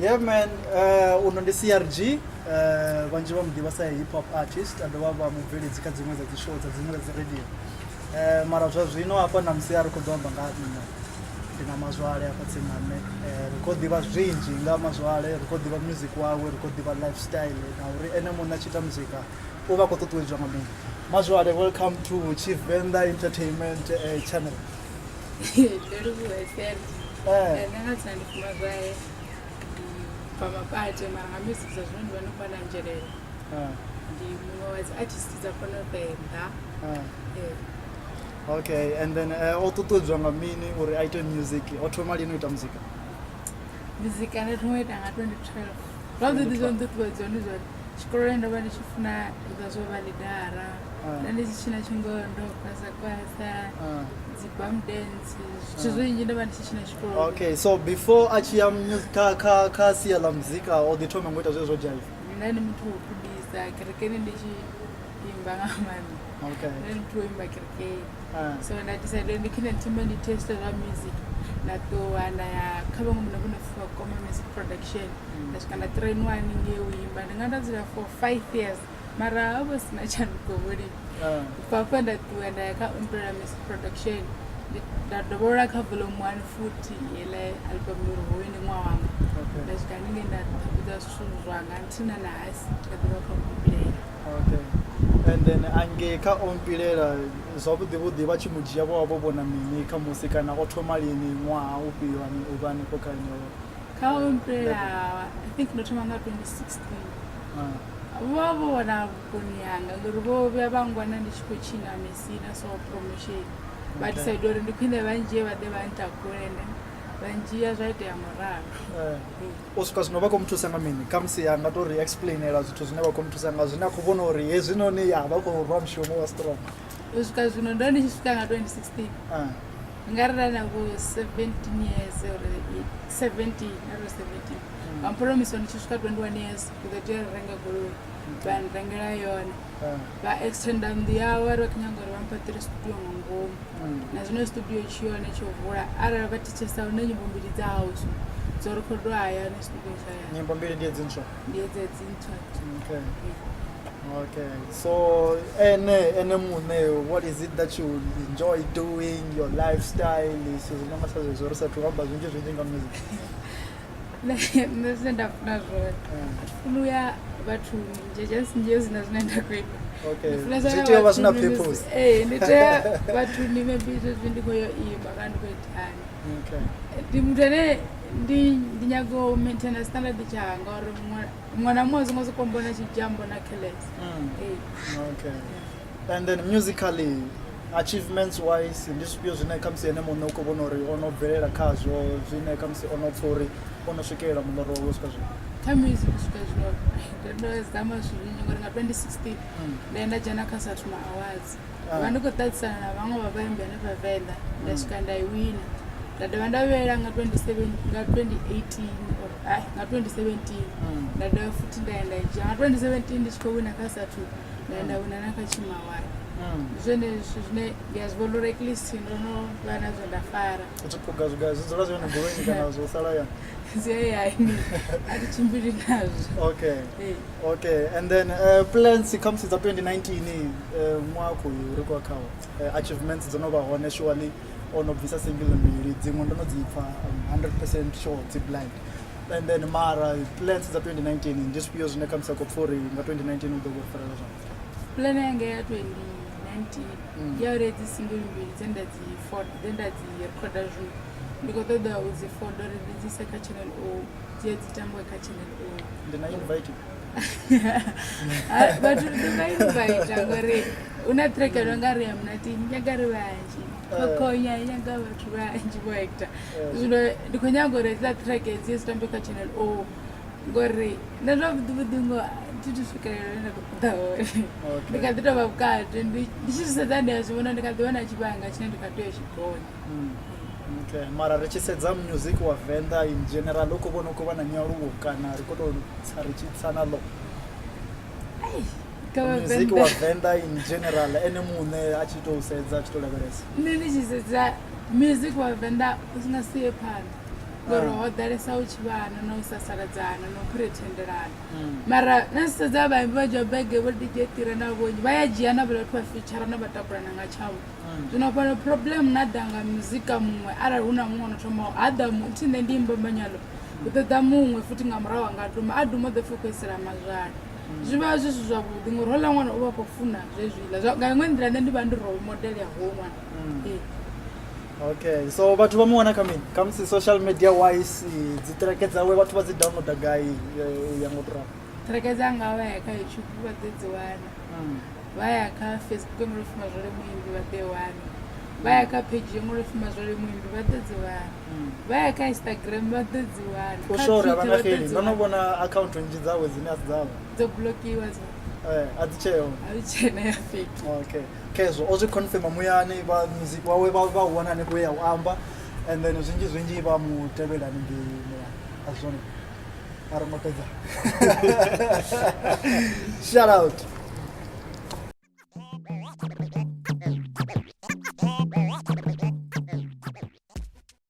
Yeah man, uno ndi CRG, vhanzhi vha mu ḓivha sa hip hop artist a dovha vha mubveledzi kha dziṅwe dza dzi show dza dziṅwe dza dzi radio. Mara zwa zwino hafha na musi a ri khou ḓo amba nga nṋe ndi na mazwale hafha tsini na nṋe. Ri khou ḓivha zwinzhi nga mazwale, ri khou ḓivha music wawe, ri khou ḓivha lifestyle na uri ene muṋe a tshi ita muzika u vha khou ṱuṱuwedzwa nga mini. Mazwale, welcome to Tshivenḓa Entertainment channel. Ndo livhuwa CRG. Nṋe nga dzina ndi Fuma Zwae ndi bva Mapate mara nga music zwa zwino ndi vha ndo vha na nzhelele. Ndi muṅwe wa dzi artist dza fhano Venḓa. Ee. Okay, and then o ṱuṱuwedzwa nga mini uri a ite music? O thoma lini u ita muzika? Muzika ndo thoma u ita nga 2012. Zwavhuḓi zwo nṱuṱuwedzaho ndi zwa uri tshikoloni ndo vha ndi tshi funa zwa zwo vha ḽidara. Nda ndi tshi tshina tshingondo, kwasa kwasa, dzi bum dance, zwithu zwinzhi ndo vha ndi tshi tshina tshikoloni. Okay, so before a tshi ya kha kha kha sia ḽa muzika o ḓi thoma ngo ita zwezwo jive. Nda ndi muthu wo gudisa kerekeni ndi tshi imba nga maanḓa. Okay. Nda ndi muthu wo imba kerekeni. So nda decide uri ndi khwine ndi thome ndi teste zwa music nda ṱuwa nda ya kha vhaṅwe muno vho no pfi Vhakoma Music Production nda swika nda trainiwa haningei u imba ndi nga nda dzula for 5 years mara ho vha hu si na tshanduko vho lini. U bva hafha nda ṱuwa nda ya kha Umbrella Music Production nda dovholola kha volume 1 futhi heiḽa album uri hoyu ndi ṅwaha wanga. Nda swika haningei nda ṱhaphudza zwithu zwanga nthina na ṋahasi kha ḓivha kha Umpilela. Okay. And then angei kha Ompilela zwavhuḓi vhuḓi vha tshi mu dzhia vho vha vho vhona mini kha musi kana o thoma lini ṅwaha ufhio hani u vha hanefho kha yeneyo Kha Ompilela I think ndo thoma nga 2016. Vho vha vho vhona vhukoni hanga ngori vho vhuya vha ngwana ndi tshi khou tshina Messina so promotion vha decide uri ndi khwine vha ndzhie vha ḓe vha ntakule ende vha ndzhia zwa itea ngoralo. U swika zwino vha khou mu thusa nga mini khamusi a nga to ri explainela zwithu zwine vha khou mu thusa nga zwine a khou vhona uri hezwinoni ya vha khou rwa mushumo wa strong. U swika zwino ndo ndi tshi swika nga 2016 nga ri na vho 17 years or 17 aro 17 vha mphuromisa ndi tshi swika 21 years ndi ḓo tea u renga goloi vha nrengela yone vha extenda nnḓu yavho vha ri vha khou nyaga uri vha mphaṱele studio nga ngomu na zwino studio tshi yone tsho vula arali vha thetshelesa hu na nyimbo mbili dza house dzo rikhodwa hayani studio tsha hayani. Nyimbo mbili ndi hedzi ntswa? Ndi hedzi hedzi ntswa. Okay. Okay. So ene ene muṋe what is it that you enjoy doing, your lifestyle, zwithu zwi no nga sa zwezwo ri sathu amba zwinzhi zwinzhi nga music. Nṋe zwine nda funa zwone thi funi uya vhathuni just ndzhie zwi na zwine nda khou ita. Okay. Ndi funesa Zwi uya tea u vha zwi na vhathuni musi- purpose. Ee, ndi tea vhathuni maybe zwezwi ndi khou yo imba kana ndi khou itani. Okay. Ndi muthu ane ndi ndi nyaga u maintaina standard tshanga uri muṅwe muṅwe na muṅwe a songo sokou mbona tshi dzhia mbona careless. Ee. Okay. And then musically achievements wise ndi zwifhio zwine khamusi ene muṋe u khou vhona uri o no bvelela khazwo zwine khamusi o no pfha uri o no swikelela muḽoro wawe u swika zwino? Kha music u swika zwino ndo ndo zama zwithu zwinzhi ngori nga 2016 nda ya nda dzhena kha Satuma Awards. Vha ndi khou ṱaṱisana na vhaṅwe vha vhaimbi hanefha Venḓa nda swika nda i wina. Nda dovha nda vhuyela nga 27 nga 2018 or ai nga 2017 nda dovha futhi nda ya nda i dzhia nga 2017 ndi tshi khou wina kha Sathu nda ya nda wina na kha Tshimawani. Ndi zwone zwithu zwine ndi a zwi vhona uri at least ndo no vha na zwe nda fara. Zwiphuga zwiga zwi dzula zwi hone goloini kana zwo sala hayani? Zwi hayani a thi tshimbili nazwo. Okay. Ee. Okay, and then plans khamusi dza 2019 ṅwaha khoyu ri khou ya khawo achievements dzo no vha hone surely o no bvisa single mbili dziṅwe ndo no dzi pfa 100% sure dzi blind and then mara plans dza 2019 ndi zwifhio zwine khamusi a khou pfha uri nga 2019 u ḓo vha o farela zwone? Plan yanga ya 2019 ndi ya uri hedzi single mbili dze nda dzi dze nda dzi rekhoda zwino ndi khou ṱoḓa u dzi foda uri ndi dzi ise kha Channel O dzi ye dzi tambiwe kha Channel O. Ndi na invite. Vhathu ndi vha invite ngori hu na track yo no nga ri ya munati nyaga ri vhanzhi khokhonya i nyaga vhathu vhanzhi vho actor. Zwino ndi khou nyaga uri hedziḽa track dzi ye dzi tambiwe kha Channel O ngori nṋe zwavhuḓi vhuḓi ngoho thi thu swikelela hune nda khou ṱoḓa hone. Ndi kha ḓi tovha vhukati ndi tshi zwi sedza ndi a zwi vhona ndi kha ḓi vha na tshifhinga tshine ndi kha tea u tshi gonya. Okay, mara ri tshi sedza music wa Venḓa in general u khou vhona u khou vha na nyaluwo kana ri khou tou tsa ri tshi tsa na ḽo? Kha Music wa vhavenḓa Venḓa in general ene muṋe a tshi tou sedza a tshi tou lavhelesa. Nṋe ndi tshi sedza music wa Venḓa u nga si ye phanḓa. Ngori Ah. ho ḓalesa u tshivhana na u sasaladzana na u pretendelana. Mm. Mara na sedza vhaimbi vha Joburg vho DJ Tira na vhonyi vha ya dzhia na vhaḽa vhathu vha feature na vha takulana nga tshavho. Mm. Zwino fhano problem na ḓa nga muzika muṅwe arali hu na muṅwe ono thoma ha ḓa thi nṋe ndi imba manyalo hu ḓo ḓa muṅwe futhi nga murahu anga duma a duma u ḓo pfhi u khou isela mazwale. Zwi vha zwi si zwavhuḓi ngori houḽa ṅwana u vha a khou funa zwezwiḽa. Nga iṅwe nḓila nṋe ndi vha ndi role model ya hoyu ṅwana. Ee. Okay, so vhathu vha mu wana kha mini? Khamusi social media wise dzi track dzawe vhathu vha dzi downloada gai u ya nga u to ralo? Track dzanga vha ya kha YouTube vha ḓo dzi wana. Vha ya kha Facebook yo ṅwalwa upfi Mazwale Muimbi vha ḓo i wana. Vha ya kha page yo ṅwalwa upfi Mazwale Muimbi vha ḓo dzi wana. Vha ya kha Instagram vha ḓo dzi wana. U Kha sure uri a vha Twitter nga vha ḓo xeli dzi ndo no wana. vhona account nnzhi dzawe dzine a si dzawe. Dzo blockiwa dzo. A dzi tsheho. A dzi tshena ya fake. Okay. Khezwo o zwi confirma muyani vha music wawe vha vha u wana hanefho ya u amba and then zwinzhi zwinzhi vha mu tevhela haningei muyani. A si zwone? A ro ngo fhedza. Shout out.